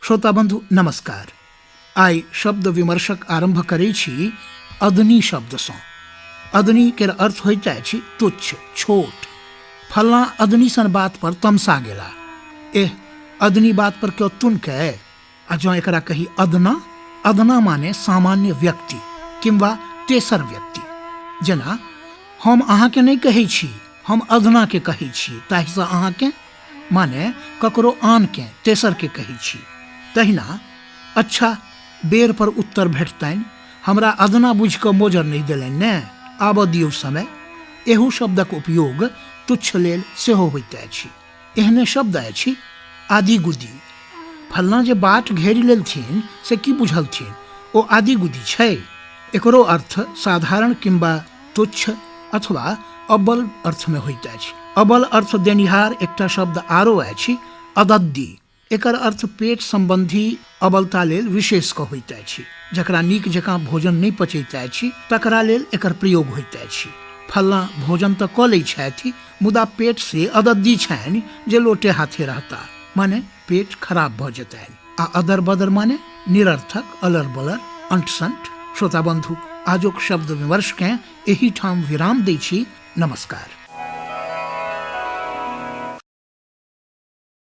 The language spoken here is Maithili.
श्रोता बंधु नमस्कार। आइ शब्द विमर्शक आरंभ करै छी अदनी शब्दसँ। अदनी केर अर्थ होइत अछि तुच्छ, छोट। फल्लाँ अदनी सन बात पर तमसा गेला। एह, अदनी बात पर क्यो तुनकै? आ जँ एकरा कही अदना, अदना माने सामान्य व्यक्ति किंवा तेसर व्यक्ति। जेना हम अहाँके नहि कहै छी, हम अदनाके कहै छी, ताहिसँ अहाँके माने ककरो आनके, तेसरके कहै छी। तहिना अच्छा बेर पर उत्तर भेटतनि, हमरा अदना बुझि कऽ मोजर नहि देलनि ने, आबऽ दियौ समय। एहू शब्दक उपयोग तुच्छ लेल सेहो होइत अछि। एहने शब्द अछि आदि गुदी। फल्लाँ जे बाट घेरि लेलथिन से की बुझलथिन, ओ आदि गुदी छै। एकरो अर्थ साधारण किंवा तुच्छ अथवा अबल अर्थमे होइत अछि। अबल अर्थ देनिहार एकटा शब्द आरो अछि अदद्दी। एकर अर्थ पेट सम्बन्धी अबलता लेल विशेष कऽ होइत अछि। जकरा नीक जकाँ भोजन नहि पचैत अछि तकरा लेल एकर प्रयोग होइत अछि। फल्लाँ भोजन तऽ कऽ लै छथि मुदा पेट से अदद्दी छनि जे लोटे हाथे रहता, माने पेट खराब भऽ जेतनि। आ अदर बदर माने निरर्थक, अलर बलर, अंट संट। श्रोता बंधु, आजुक शब्द विमर्श केँ एही ठाम विराम दै छी। नमस्कार।